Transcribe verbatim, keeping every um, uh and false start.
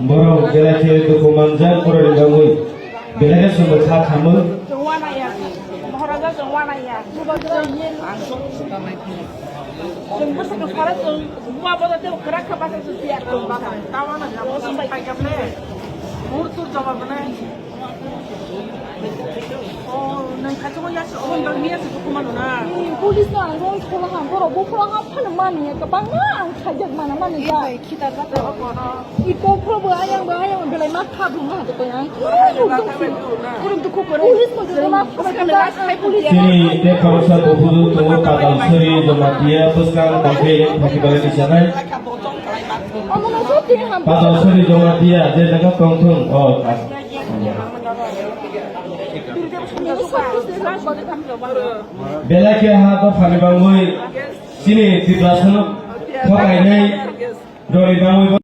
Borok belai khe dukhu manjak borokni bagwi. Belai khe chwngno kha khamwi. Chwng uanaiya. Maharaja chwng uanaiya. Chwng bwswk kwcharo chwng buma boda tei kwrak khe bachai chwng tiyar chwng bachai. Tamo no jabo chwng pai kable. Mur tur jawab nai. Oh, nang khachu ya chwng dang ya chwng kuma no na. Police no ang roi khola ha, borok buphuru ha phano mani ya, kwbangma ang khaijak mana mani ya. Iko probo ayang bo ayang belai ma kha buma to ko yang. Police mo to ma kha police. Chini te khoroksa buphuru tongo Patalsuri Jamatia bwskang tongkhe yang phakibalai ni sanai. Omo no so tini ham. Patalsuri Jamatia je jaga tongthung o. Belai khe ha dophani bagwi chini Tiprasa no thokainai roni bagwi.